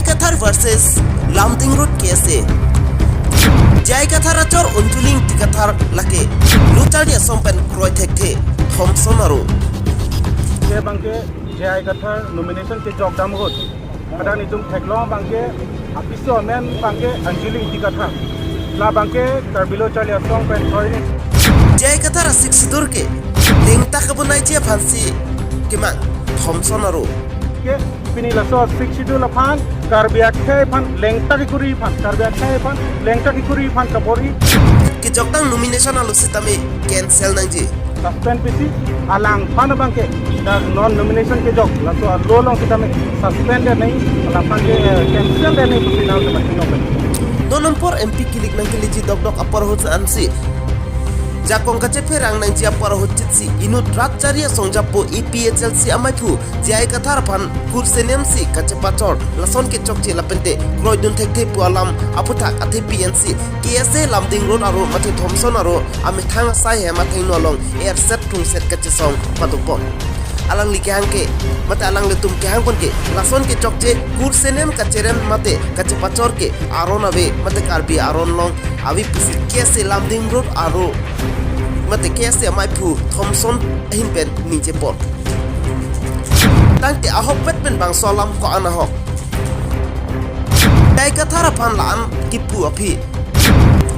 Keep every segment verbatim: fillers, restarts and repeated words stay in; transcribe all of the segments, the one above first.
Kathar versus Lumding Road K S A. J I Kathar achor Anjali Ingti Kathar lake lo charli asong pen kroi thekthe Thomson aro. Ke abangke J I Kathar nomination kejok dam ahut, kadang nelitum theklong abangke apiso amen abangke Anjali Ingti Kathar. La abangke Karbi lo charli asong pen kroi ni. J I Kathar a-Sixth Schedule ke lengtak kebunai ji aphansi kemang Thomson aro. Ke pini laso Sixth Schedule aphan, Karbi akhei aphan lengtak kekuri aphan, Karbi akhei aphan lengtak kekuri aphan kabor-i. Kejokdam nomination alo sitame cancel nangji. Suspend pisi, alangphan abangke dak non nomination kejok laso alo along sitame suspend det nangji, alangphan ke, eh, cancel det nangji pusi nang teman tinok. Non apor M P kilik nangkeleji dokdok apor ahut ansi jakong kachepherang nangji apor ahut chitsi inut rat charli asong japo A P H L C amaiphu J I Kathar aphan kursenem si kachepachor lason kechokche lapente kroidun thekthe pu alam aputhak athepi ansi K S A Lumding Road aro mate Thomson aro amethang asai hem athengno along erset thungset kachesong padopon. Alangli kehang ke mate alanglitum kehang pon ke lason kechokche kursenem kacherem mate kachepachor ke aron ave mate Karbi aron along ave pusi K S A Lumding Road aro mate K S A amaiphu Thomson ahin pen ningjepon. Tangte ahokpet pen bangso alam ko-an ahok. J I Kathar aphan la-an kipu aphi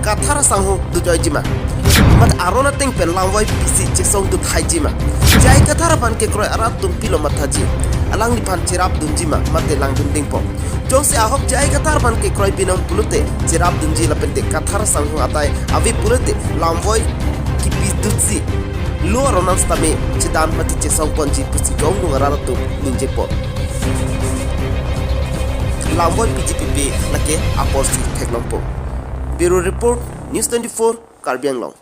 Kathar asangho dojoijima? Mat aron ateng pen lamvoi pisi chesong dut haijima? J I Kathar aphan kekroi arat atum pilo mathaji? Alangliphan cherap dunjima mate langdun dingpo? Jongsi ahok J I Kathar aphan kekroi binong pulote cherap dunji lapente Kathar asangho atai ave pulote lamvoi kipi dutsi lo aron an sitame chedan mate chesong ponji pusi ke-ongdung arat atum ningjepon. Lamvoi piji pipe lake aporsi theklongpo. Bureau Report, News twenty-four, Karbi Anglong.